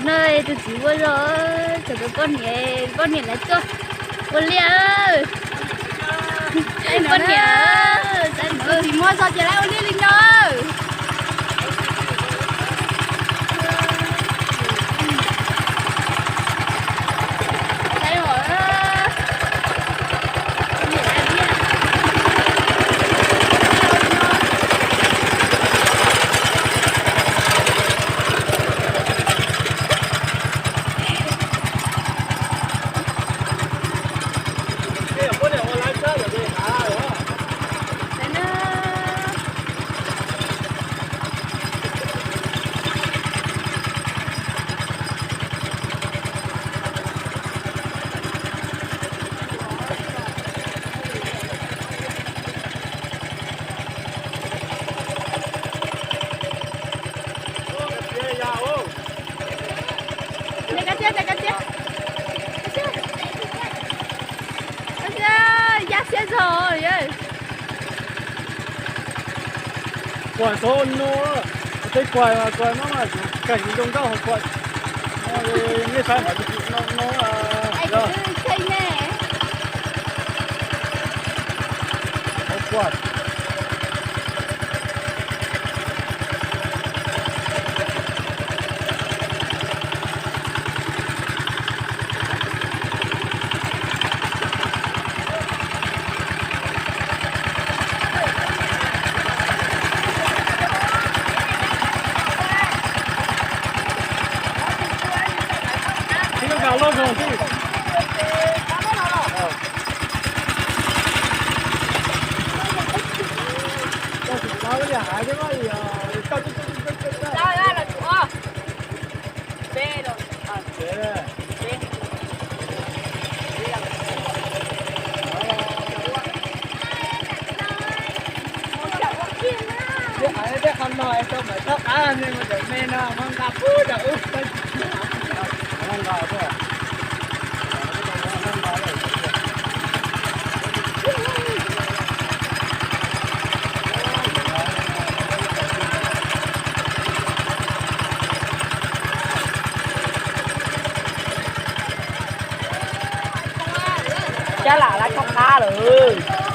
No tus txiv ua zog, txog tus poj niam, poj niam lawv tuaj ua liaj. Poj niam, tus txiv muaj zog ces lawv ua liaj li no. Ya siab zog. Kuam txhob ua no, tej kuam mas kuam no mas keem zoo nkauj hauv kuam. Nej saib mas no no. Hauv kuam. Tej qhov no es tau mam txhob qab ne, mus cov me no mas nqa pub rau wb. Cab lam lawv txhob qab lawm.